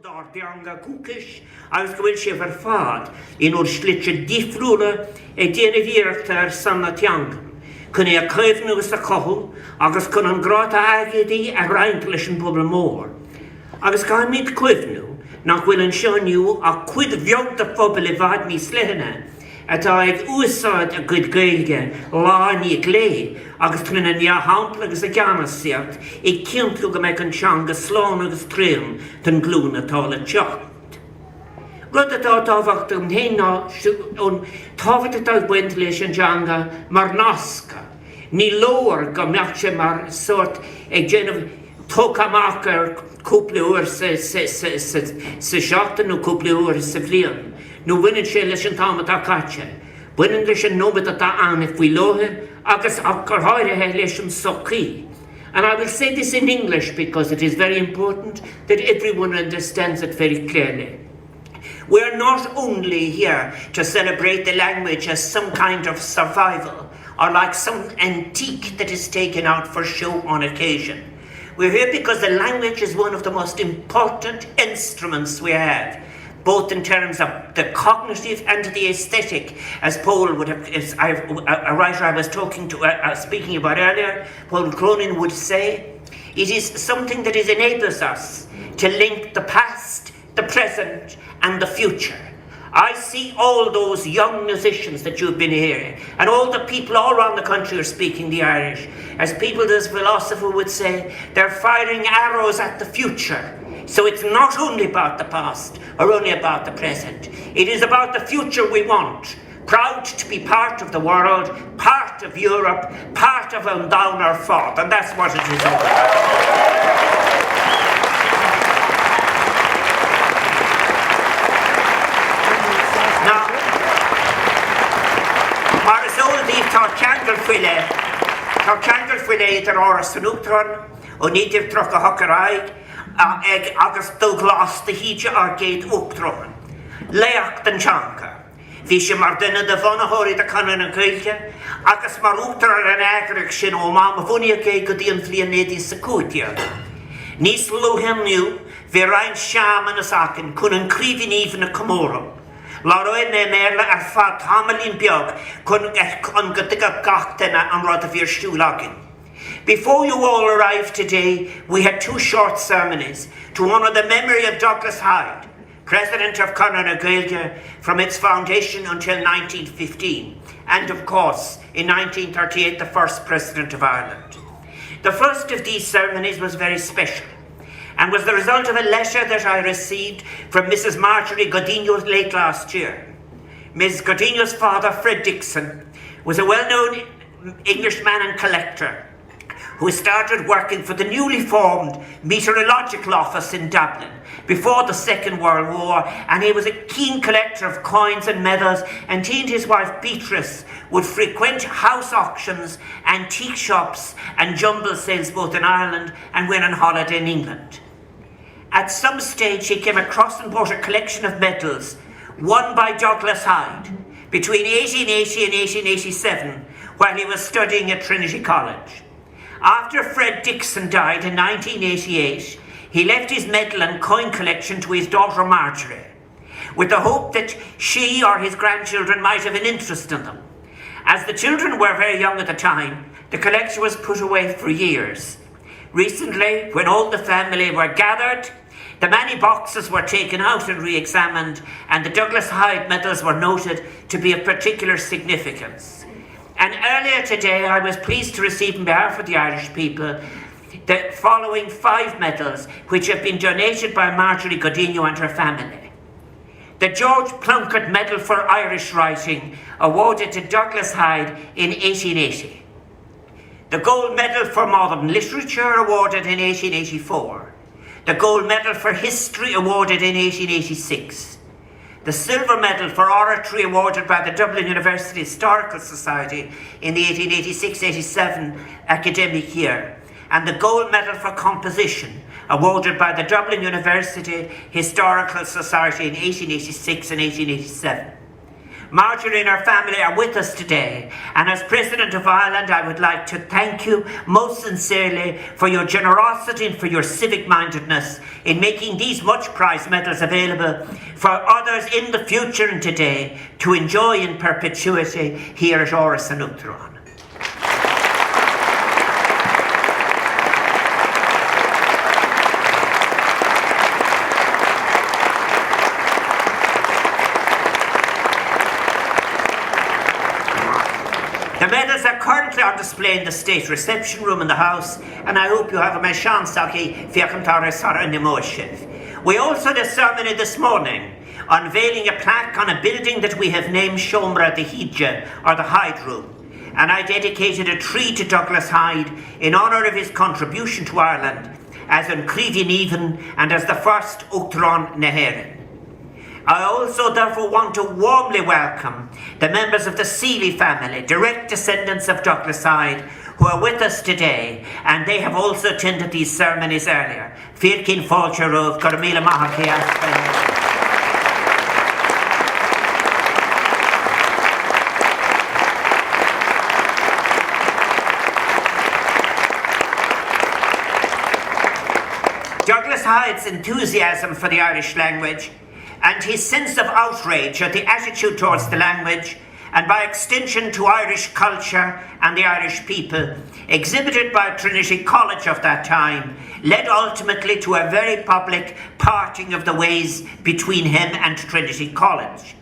Dár dteanga dhúchais agus go bhfuil sibh ar fad in bhur slite difriúla ag déanamh iarrachta ar son na teangan, chun í a chaomhnú is a chothú agus chun an grá atá agaibh di a roinnt leis an bpobal mór. Agus caithfimid cuimhniú nach bhfuil anseo inniu ach cuid bheag de phobal i bhfad níos leithne atá ag úsáid a gcuid Gaeilge lá i ndiaidh lae agus trína ndea-shampla agus a gceannasaíocht ag cinntiú go mbeidh an teanga slán agus tréan don ghlúin atá le teacht. Rud atá tábhachtach dom féin ná an tábhacht atá ag baint leis an teanga mar nascadh. Ní leor go mbeadh sé mar sórt ag déanamh tógtha amach ar cúpla uair sa seachtain nó cúpla uair sa bhliain, nó baineann sé leis an t-am atá caite, baineann leis an nóiméad atá ann faoi láthair agus ach go háirithe leis an sochaí. And I will say this in English because it is very important that everyone understands it very clearly. We are not only here to celebrate the language as some kind of survival or like some antique that is taken out for show on occasion. We're here because the language is one of the most important instruments we have, both in terms of the cognitive and the aesthetic, as Paul would have, as I, a writer I was talking to, uh, uh, speaking about earlier, Paul Cronin would say, it is something that is enables us to link the past, the present and the future. I see all those young musicians that you've been hearing, and all the people all around the country are speaking the Irish. As people, this philosopher would say, they're firing arrows at the future. So it's not only about the past or only about the present. It is about the future we want. Proud to be part of the world, part of Europe, part of an domhan ar fad, and that's what it is all about. Now, mar is eol daoibh tá ceangal faoi leith, tá ceangal faoi leith idir Áras an Uachtaráin ó 1938 ar aghaidh ag agus Dubhghlas de hÍde ár gcéad Uachtarán, laoch don teanga. Bhí sé mar duine de bhunaitheoirí de Conradh na Gaeilge agus mar uachtarán ar an eagraíocht sin ón am a bhunaíodh é go dtí an bhliain 1915. Níos luaithe inniu bhí roinnt searmanas againn chun an chuimhne aoibhinn a chomóradh. Labhróidh mé i mBéarla ar feadh tamaillín beag chun chun go dtuigfeadh gach duine an rud a bhí ar siúl againn. Before you all arrived today, we had two short ceremonies to honour the memory of Douglas Hyde, President of Conradh na Gaeilge from its foundation until 1915, and of course, in 1938, the first President of Ireland. The first of these ceremonies was very special and was the result of a letter that I received from Mrs. Marjorie Godinho late last year. Ms. Godinho's father, Fred Dixon, was a well-known Englishman and collector who started working for the newly formed Meteorological Office in Dublin before the Second World War, and he was a keen collector of coins and medals, and he and his wife Beatrice would frequent house auctions, antique shops, and jumble sales both in Ireland and when on holiday in England. At some stage he came across and bought a collection of medals won by Douglas Hyde between 1880 and 1887 while he was studying at Trinity College. After Fred Dixon died in 1988, he left his medal and coin collection to his daughter Marjorie, with the hope that she or his grandchildren might have an interest in them. As the children were very young at the time, the collection was put away for years. Recently, when all the family were gathered, the many boxes were taken out and re-examined, and the Douglas Hyde medals were noted to be of particular significance. And earlier today, I was pleased to receive on behalf of the Irish people the following five medals, which have been donated by Marjorie Godinho and her family. The George Plunkett Medal for Irish Writing, awarded to Douglas Hyde in 1880. The Gold Medal for Modern Literature, awarded in 1884. The Gold Medal for History, awarded in 1886. The Silver Medal for Oratory, awarded by the Dublin University Historical Society in the 1886-87 academic year. And the Gold Medal for Composition, awarded by the Dublin University Historical Society in 1886 and 1887. Marjorie and her family are with us today, and as President of Ireland, I would like to thank you most sincerely for your generosity and for your civic mindedness in making these much prized medals available for others in the future and today to enjoy in perpetuity here at Áras an Uachtaráin. The medals are currently on display in the state reception room in the house and I hope you have a seans agaibh féachaint orthu sara n-imeoidh sibh. We also had a ceremony this morning unveiling a plaque on a building that we have named Seomra de hÍde or the Hyde Room and I dedicated a tree to Douglas Hyde in honour of his contribution to Ireland as an Craoibhín Aoibhinn and as the first Uachtarán na hÉireann. I also therefore want to warmly welcome the members of the Seeley family, direct descendants of Douglas Hyde, who are with us today, and they have also attended these ceremonies earlier. Fíorchaoin fáilte romhaibh, go raibh míle maith acu as bheith. Douglas Hyde's enthusiasm for the Irish language and his sense of outrage at the attitude towards the language and by extension to Irish culture and the Irish people, exhibited by Trinity College of that time, led ultimately to a very public parting of the ways between him and Trinity College.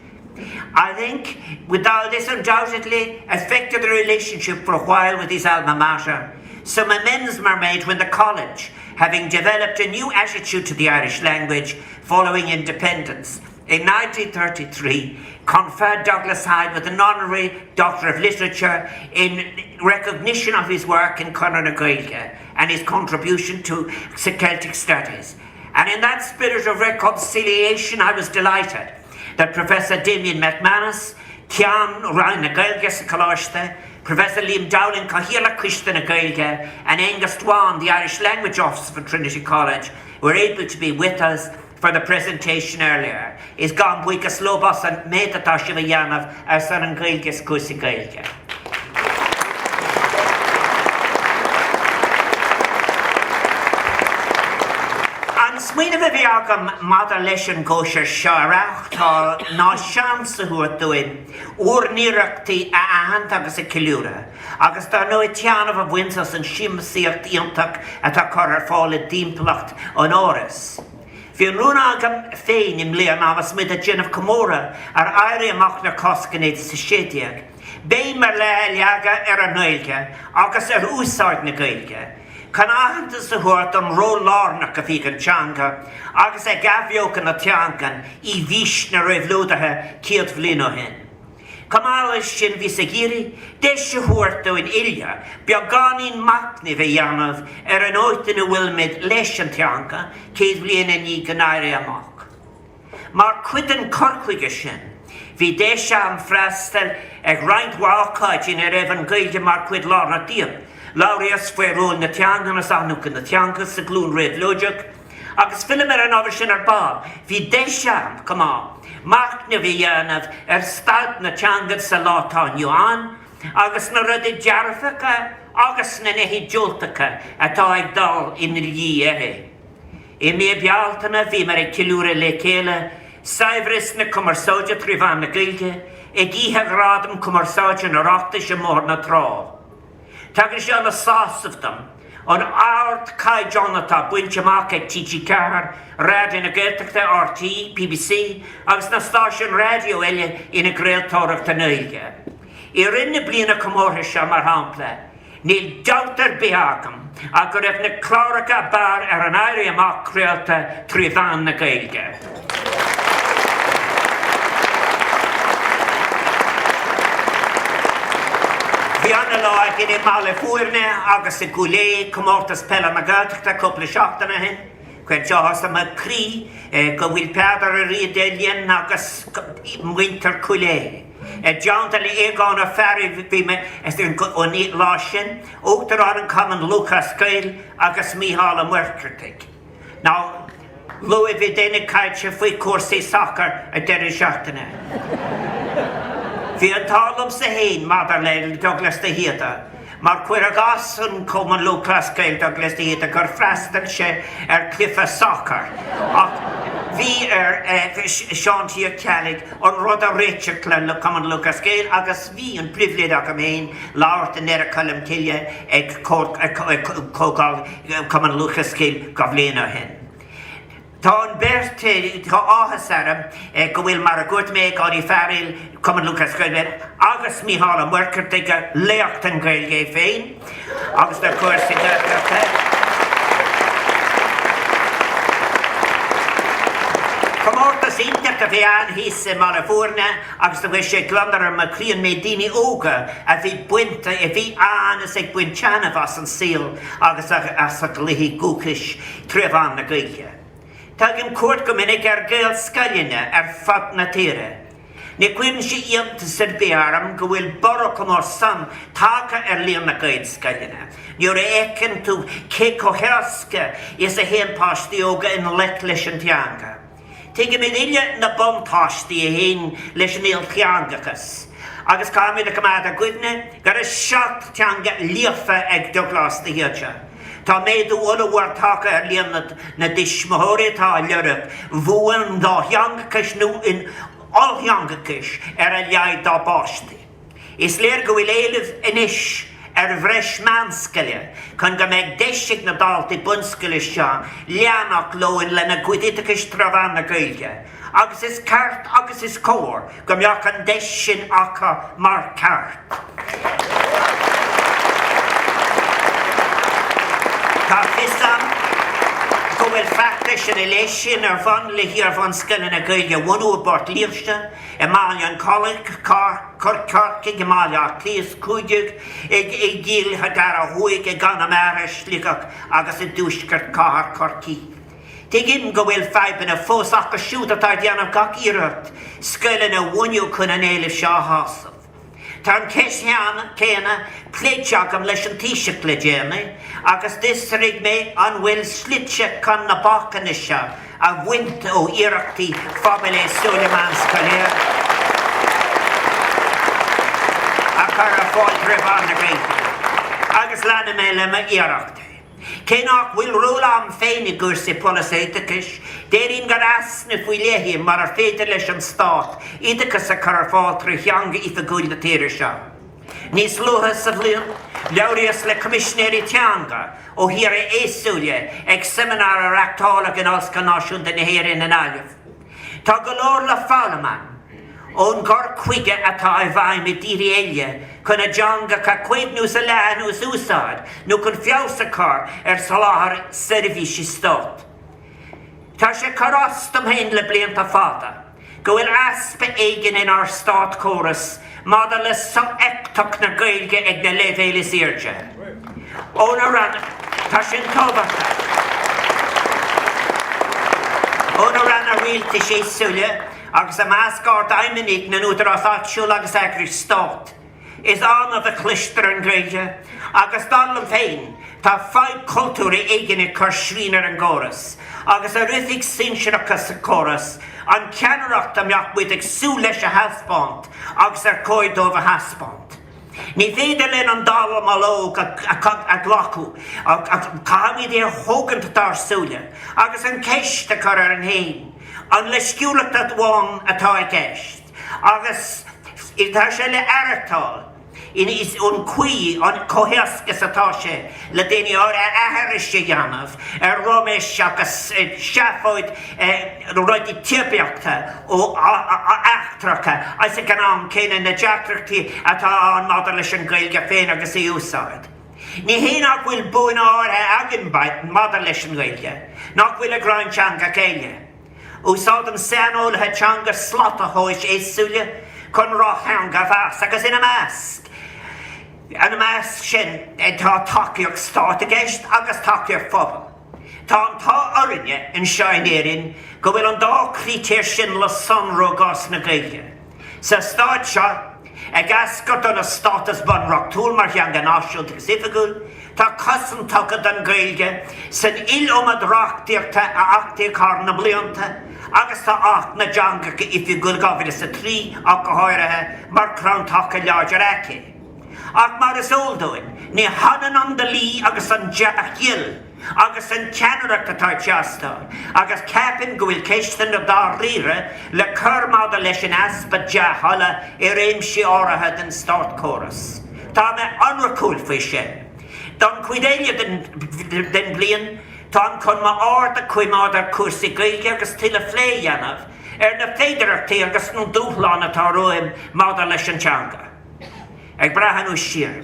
I think with all this undoubtedly affected the relationship for a while with his alma mater. Some amends were made when the college, having developed a new attitude to the Irish language following independence, in 1933 conferred Douglas Hyde with an honorary Doctor of Literature in recognition of his work in Conradh na Gaeilge and his contribution to Celtic studies. And in that spirit of reconciliation, I was delighted that Professor Damien McManus, Ceann Roinn na Gaeilge sa Choláiste, Professor Liam Dowling, Cathaoirleach Choiste na Gaeilge, and Angus Dwan, the Irish Language Officer for Trinity College, were able to be with us for the presentation earlier. Is gabhaim buíochas leo as an méid atá sibh a dhéanamh ar son an Ghaeilge is cúrsaí Gaeilge. An smaoineamh a bhí agam maidir leis an gcóisir seo a reáchtáil ná seans a thabhairt dúinn ár n-iarrachtaí a aithint agus a cheiliúradh, agus dar ndóigh taitneamh a bhaint as an siamsaíocht iontach atá curtha ar fáil i dtimpeallacht an Árais. Bhí an rún agam féin i mbliana agus muid ag déanamh comóradh ar Éirí Amach na Cásca 1916, béim ar leith a leagadh ar an nGaeilge agus ar úsáid na Gaeilge, chun aitheantas a thabhairt don ról lárnach a bhí ag an teanga agus ag athbheochan na teangan i bhfís na réabhlóidithe 100 bhliain ó shin. Chomh maith leis sin bhíos ag iarraidh deis a thabhairt dúinn uile beagáinín machnaimh a dhéanamh ar an áit ina bhfuilimid leis an teanga 100 bhliain i ndiaidh an Éirí Amach. Mar chuid den chur chuige sin, bhí deis agam freastal ag roinnt mhaith ócáidí ina raibh an Ghaeilge mar chuid lárnach díobh. Labhraíos faoi ról na teangan is athnuachan na teanga sa ghlúin réabhlóideach, Agus fillim ar an ábhar sin ar ball. Bhí deis agam, chomh maith, machnamh a dhéanamh ar staid na teangan sa lá atá inniu ann agus na rudaí dearfacha agus na nithe diúltacha atá ag dul ina luí uirthi. I mí Bealtaine bhíomar ag ceiliúradh le chéile saibhreas na cumarsáide trí mheán na Gaeilge ag Oíche Ghradaim Cumarsáide an Oireachtais i mBóthar na Trá. Tagann sé ana sásamh dom an ardchaighdeán atá bainte amach ag TG4, Raidió na Gaeltachta, RTÉ, BBC agus na stáisiúin raidió eile ina gcraoltóireacht i nGaeilge. I rith na bliana comórtha seo, mar shampla, níl dabht ar bith agam ach go raibh na cláracha ab fhearr ar an Éirí Amach craolta trí mheán na Gaeilge. Bhí ana-lá againn i mBaile Bhuirne agus i gCúil Aodha, Comórtas Peile na Gaeltachta cúpla seachtain ó shin. Cuireann sé áthas ar mo chroí go bhfuil Peadar Ó Riada linn agus muintir Chúil Aodha. I dteannta le Aogán Ó Fearraigh bhí mé an lá sin, Uachtarán an Chumann Lúthchleas Gael agus Mícheál Ó Muircheartaigh. Now, luaigh bhí duine ag caint faoi chúrsaí sacair ag deireadh seachtaine. Bhí an t-ádh liomsa fhéin maidir le Dubhghlas de hÍde, mar cuireadh as an Cumann Lúthchleas Gael Dubhghlas de hÍde gur freastail sé ar chluiche sacair, ach bhí ar Seán T. Ó Ceallaigh an rud a réiteach le Cumann Lúthchleas Gael agus bhí an pribhléid agam fhéin labhairt i nDoire Cholm Cille ag Comhdháil Cumann Lúthchleas Gael 2 bhliain ó shin. Tá an bheirt, tá áthas orm go bhfuil, mar a dúirt mé, Aogán Uí Fhearghail, Cumann Lúthchleas Gael, agus Mícheál Ó Muircheartaigh, laoch don Ghaeilge é féin agus do chúrsaí Gaeltachta. Comórtas iontach a bhí ann thíos i mBaile Bhúirne agus do chuir sé gliondar ar mo chroí an méid daoine óga a bhí baint, a bhí ann is ag baint taitneamh as an saol agus as a gcluichí dúchais. Tré mheán na Gaeilge. Tugaim cuairt go minic ar Ghaelscoileanna ar fud na tíre. Ní chuireann sé iontas ar bith orm go bhfuil borradh chomh mór san tagtha ar líon na Gaelscoileanna nuair a fheiceann tú cé chomh héasca is a théann páistí óga i ngleic leis an teanga. Tuigimid uile na buntáistí a théann leis an ilteangachas agus caithfimid a choimeád i gcuimhne go raibh 7 teanga líofa ag Dubhghlas de hÍde. Tá méadú ollmhór tagtha ar líon na dtuismitheoirí atá ag lorg bhua an dátheangachais nó an ollteangachais ar a laghad dá bpáistí. Is léir go bhfuil éileamh anois ar bhreis meánscoile chun go mbeidh deis ag na daltaí bunscoile seo leanacht leo lena gcuid oideachais tré mheán na Gaeilge agus is ceart agus is cóir go mbeadh an deis sin acu mar cheart. Tá fios agam go bhfuil feachtais ina leith sin ar bun le hiar-bhunscoileanna Gaeilge a bhunú i bPort Laoise, i mBaile an Chollaigh, Corcaigh, i mBaile Átha Cliath 15, i gCill Dara Thuaidh, i gConamara, Sligeach agus i dtuaisceart Chathair Chorcaí. Tuigim go bhfuil fadhbanna fós acu siúd atá ag déanamh gach iarracht scoileanna a bhunú chun an éileamh seo a shásamh. Tá an cheist chéanna pléite agam leis an Taoiseach le déanaí agus d'fhiosraigh mé an bhfuil slite chun na bacanna seo a bhaint ó iarrachtaí phobail éagsúla meánscoileanna a chur ar fáil tré mheán na Gaeilge agus leanfaidh mé le m'iarrachtaí. Cé nach bhfuil ról agam féin i gcúrsaí polasaí oideachais, déarfainn gur easnamh faoi leith é murar féidir leis an Stát oideachas a chur ar fáil trí theanga oifigiúil na tíre seo. Níos luaithe sa bhliain, labhraíos le Coimisinéirí Teanga ó thíortha éagsúla ag seimineár a reáchtáladh in Ollscoil Náisiúnta na hÉireann i nGaillimh. Tá go leor le foghlaim againn ón gcur chuige atá i bhfeidhm i dtíortha eile chun a dteangacha a chaomhnú is a leathnú is a úsáid nó chun feabhas a chur ar soláthar seirbhísí stáit. Tá sé ag cur as dom féin le blianta fada go bhfuil easpa éigin inár státchóras maidir le sofheictheacht na Gaeilge ag na leibhéil is airde. Ó na ranna, tá sin tábhachtach. Ó na ranna rialtais éagsúla agus i measc ardfheidhmeannaigh na n-údarás áitiúil agus eagrais stáit, is annamh a chloistear an Ghaeilge agus dar liom féin, tá fadhb chultúrtha éigin ag cur srian ar an gcóras agus ar oifigigh sinsearacha sa chóras an cheannaireacht a mbeadh muid ag súil leis a thaispeáint agus ar chóir dóibh a thaispeáint. Ní féidir linn an dallamullóg a ghlacadh, caithfimid é a thógaint dár súile agus an cheist a chur orainn féin, an leisciúlacht amháin atá i gceist? Agus tá sé le aireachtáil an chaoi, an chomh héasca is atá sé le daoine áirithe aithris a dhéanamh ar raiméis agus seafóid rudaí teibíochta ó eachtracha agus ag an am céanna na deacrachtaí atá ann maidir leis an Ghaeilge féin agus í a úsáid. Ní hé nach bhfuil buanna áirithe againn maidir leis an nGaeilge nach bhfuil ag roinnt teangacha eile. Úsáideann saineolaithe teanga slata thomhais éagsúla chun rath teanga a mheas agus ina measc ina measc sin tá tacaíocht stáit i gceist agus tacaíocht phobail. Tá an t-ádh orainne anseo in Éirinn go bhfuil an dá chritéar sin le sonrú i gcás na Gaeilge. Sa stát seo, ag eascairt óna stádas bunreachtúil mar theanga náisiúnta agus oifigiúil. Tá cosaint tugtha don Ghaeilge san iliomad reachtaíochta a achtaíodh thar na blianta agus tá Acht na dTeangacha Oifigiúla 2003 ach go háirithe mar chrann taca láidir aici. Ach mar is eol dúinn, ní hionann an dlí agus an dea-thoil agus an cheannaireacht atá ag teastáil, agus ceapaim go bhfuil ceisteanna dáiríre le cur maidir leis an easpa dea-thola i réimsí áirithe den státchóras. Tá mé ionracúil faoi sin. Don chuid eile den bhliain, táim chun m'aird a choimeád ar chúrsaí Gaeilge agus tuilleadh plé a dhéanamh ar na féidearthachtaí agus na dúshláin atá romhainn maidir leis an teanga. Ag breathnú siar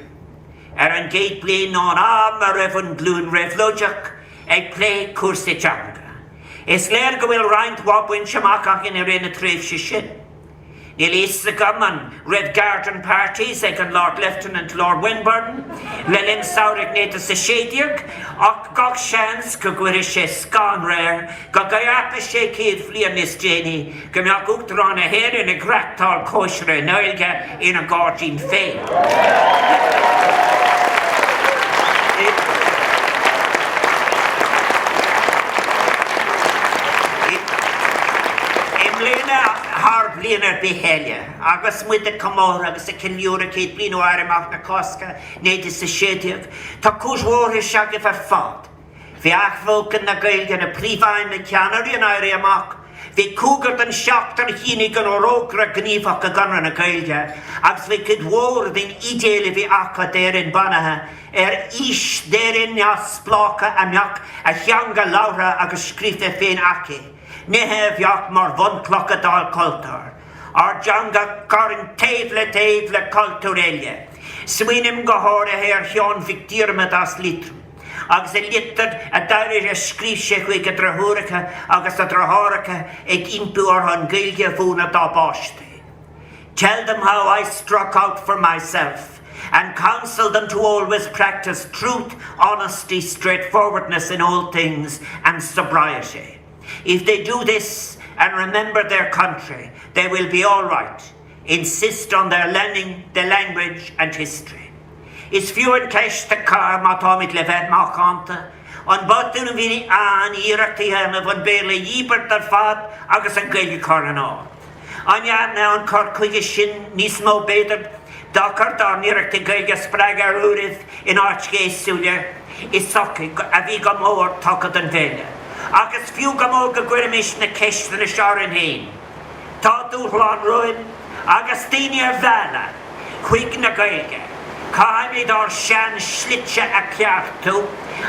ar an gcéad bhliain ón am a raibh an Ghlúin Réabhlóideach ag plé cúrsaí teanga, is léir go bhfuil roinnt mhaith bainte amach againn i rith na tréimhse sin. Níl a fhios agam an raibh garden parties ag an Lord Lieutenant Lord Wimborne le linn samhradh 1916 ach gach seans go gcuirfidh sé scanradh air go gceapfadh sé 100 bliain níos déanaí go mbeadh Uachtarán na hÉireann ag reachtáil cóisire i nGaeilge ina ghairdín féin. I mbliana, thar bhliain ar bith eile, agus muid ag comóradh agus ag ceiliúradh 100 bliain ó Éirí Amach na Cásca 1916, tá cúis mhórtais agaibh ar fad. Bhí athbheochan na Gaeilge ina príomhaidhm ag ceannairí an Éirí Amach. Bhí cúigear den seachtar a shínigh an Fhorógra gníomhach i gConradh na Gaeilge agus bhí cuid mhór den idéal a bhí acu d'Éirinn bunaithe ar fhís d'Éirinn neamhspleách a mbeadh a theanga labhartha agus scríofa féin aici, nithe a bheadh mar bhunchlocha dár gcultúr, ár dteanga a chur taobh le taobh le cultúir eile. Smaoiním go háirithe ar Sheán Mhic Diarmada as Liatroim. Agus i litir a d'éirigh a scríobh sé chuig a dheartháireacha agus a deartháireacha ag impí orthu an Ghaeilge a mhúineadh dá bpáistí. Tell them how I struck out for myself and counsel them to always practice truth, honesty, straightforwardness in all things and sobriety. If they do this and remember their country, they will be all right. Insist on their learning the language and history. Is fiú an cheist a chur, má táimid le bheith macánta, an botún a bhí ann iarracht a dhéanamh an Béarla a dhíbirt ar fad agus an Ghaeilge a chur in áit? An ndearna an cur chuige sin níos mó, b'fhéidir, dochar dár n-iarrachtaí Gaeilge a spreagadh ar uairibh in áiteacha éagsúla i sochaí a bhí go mór tugtha don Bhéarla? Ach is fiú go mór go gcuirimis na ceisteanna seo orainn féin. Tá dúshlán romhainn agus daoine a mhealladh chuig na Gaeilge. Caithfimid ár sean-slite a cheartú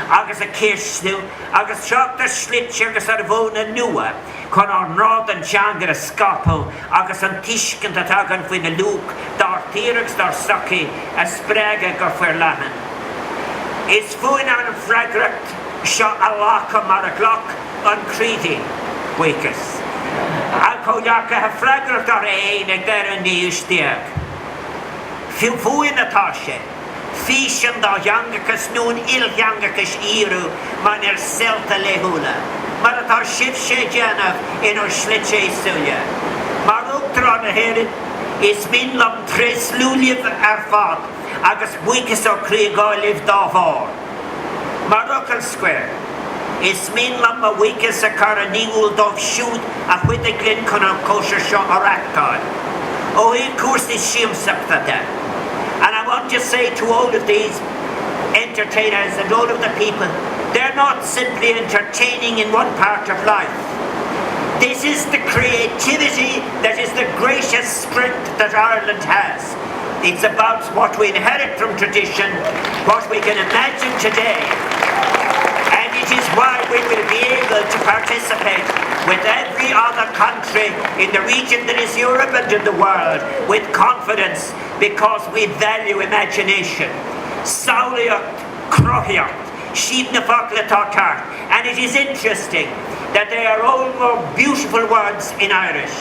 agus a cheistiú agus teacht ar shlite agus ar mhodhanna nua chun ár ngrá don teanga a scaipeadh agus an tuiscint atá againn faoina luach dár dtír agus dár sochaí a spreagadh go forleathan. Is fúinn an fhreagracht seo a ghlacadh mar a ghlac an Craoibhín, buíochas, a chomhghleacaithe freagracht orthu fhéin ag deireadh an naoú haois déag. Fúinn atá sé, fís an dátheangachais nó an ilteangachais a fhíorú inár saolta laethúla, mar atá sibhse ag déanamh in bhur slite éagsúla. Mar Uachtarán na hÉireann, is mian liom tréaslú libh ar fad agus buíochas ó chroí a ghabháil libh dá bharr. Mar fhocal scoir, is mian liom mo bhuíochas a chur in iúl dóibh siúd a chuidigh linn chun an cóisir seo a reachtáil. Ó thaobh cúrsaí siamsachta de, and I want to say to all of these entertainers and all of the people, they're not simply entertaining in one part of life. This is the creativity that is the greatest strength that Ireland has. It's about what we inherit from tradition, what we can imagine today, and it is why we will be able to participate with every other country in the region that is Europe and in the world with confidence because we value imagination. Samhlaíocht, cruthaíocht, siad na focail atá ceart, and it is interesting that they are all more beautiful words in Irish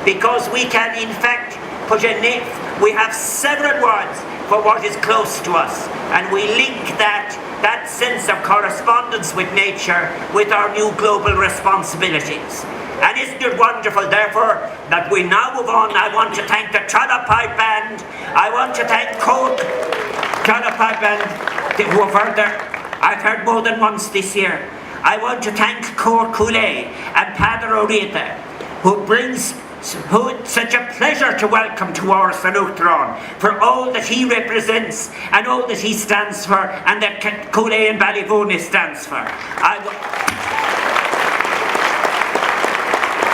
because we can in fact put a name, we have several words for what is close to us and we link that, that sense of correspondence with nature with our new global responsibilities. And isn't it wonderful, therefore, that we now move on? I want to thank the Tallaght Pipe Band. I want to thank Cork Tallaght Pipe Band. Who have heard their, I've heard more than once this year. I want to thank Cór Chúil Aodha and Peadar Ó Riada, who brings who it's such a pleasure to welcome to Áras an Uachtaráin for all that he represents and all that he stands for and that Cúil Aodha and Ballyvourney stands for. I,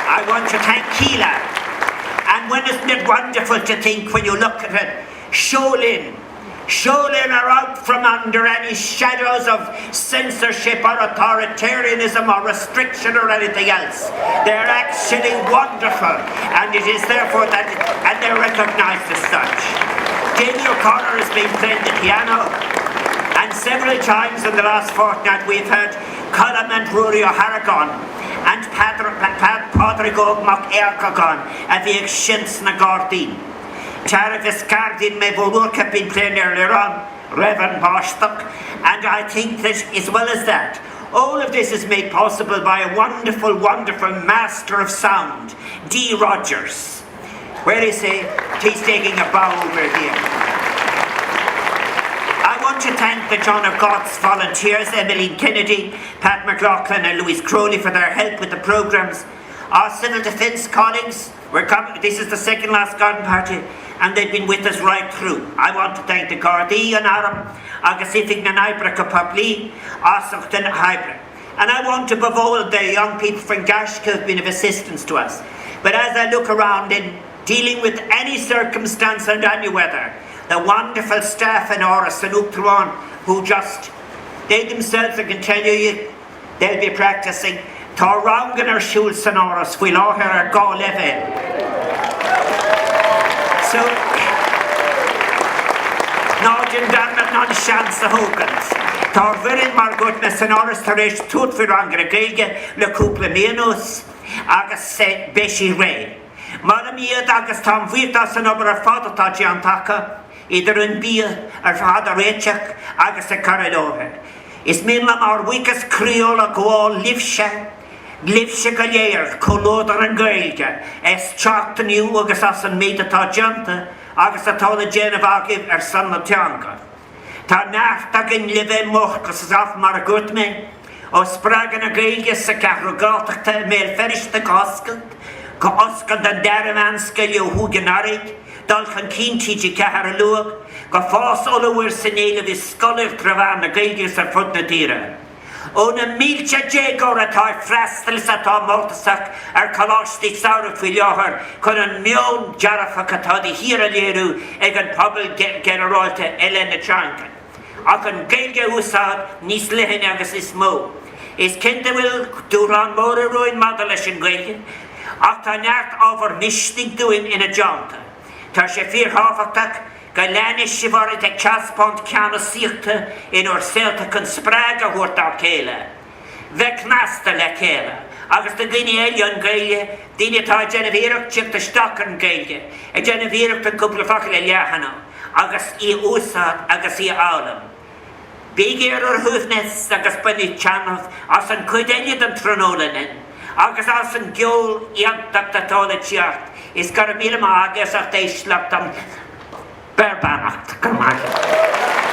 I want to thank Keela. And when isn't it wonderful to think when you look at it, Seo Linn, Seo Linn are out from under any shadows of censorship or authoritarianism or restriction or anything else. They're actually wonderful and it is therefore that and they're recognised as such. Jamie O'Connor has been playing the piano and several times in the last fortnight we've heard Colm and Rory O'Harrigan and Pádraig Óg Mac Eachagán a bhí ag seinnt sna gairdíní. Tarbh gairdín mé bhúrca been playing earlier on, Revan Bostock, and I think that as well as that, all of this is made possible by a wonderful, wonderful master of sound, Dee Rogers. Where is he? He's taking a bow over here. I want to thank the John of God's volunteers, Emmeline Kennedy, Pat McLaughlin and Louise Crowley for their help with the programs. Our civil defence colleagues, we're coming, this is the second last garden party, and they've been with us right through. I want to thank the Gardaí an Arm agus Oifig na nOibreacha Poiblí as ucht an oibre. And I want to bemoan the young people from Gaisce who have been of assistance to us. But as I look around in dealing with any circumstance and any weather, the wonderful staff in Áras an Uachtaráin who just, they themselves I can tell you, they'll be practicing. Tá ranganna ar siúl san Áras faoi láthair ar dhá leibhéal. So, ná déan dearmad ná an seans a thógaint. Tá ár bhfoireann mar a dúirt mé san Áras tar éis tabhairt faoi ranganna Gaeilge le cúpla mí anuas agus beidh sí réidh. Molaim iad agus táim buíoch as an obair ar fad atá déanta acu, idir an bia ar fad a réiteach agus a chur i láthair. Is mian liom ár bhuíochas croíúil a ghabháil libhse, libhse go léir, comhluadar na Gaeilge, as teacht inniu agus as an méid atá déanta agus atá le déanamh agaibh ar son na teanga. Tá neart againn le bheith mórtasach mar a dúirt mé, ó spreagadh na Gaeilge sa Cheathrú Gaeltachta i mBéal Feirste go hoscailt, go oscailt an dara meánscoil ó thuaidh anuraidh, dul chun cinn TG4 a lua, go fás ollmhór san éileamh i scolaíocht trí mheán na Gaeilge agus ar fud na tíre. Ó na mílte déagóir atá ag freastal is atá mórtasach ar choláistí samhraidh faoi láthair chun an meon dearfach atá de shíor a léiriú ag an pobal ginearálta i leith na teanga. Ach an Ghaeilge a úsáid níos leithne agus níos mó. Is cinnte go bhfuil dúshlán móra romhainn maidir leis an Ghaeilge, ach tá neart ábhar misnigh dúinn ina dteannta. Tá sé fíorthábhachtach go leanfaidh sibh oraibh ag taispeáint ceannasaíochta in bhur saolta chun spreagadh a thabhairt dá chéile, bheith cneasta le chéile agus do dhaoine eile an Ghaeilge, daoine atá ag déanamh iarracht teacht isteach ar an Ghaeilge, ag déanamh iarracht an cúpla focal a leathnú agus í a úsáid agus í a fhoghlaim. Bígí ar bhur shuaimhneas agus bainigí taitneamh as an chuid eile den tráthnóna linn agus as an gceol iontach atá le teacht. Is go raibh míle maith agaibh as ucht éisteacht liom. Beir beannacht. Go raibh maith agat.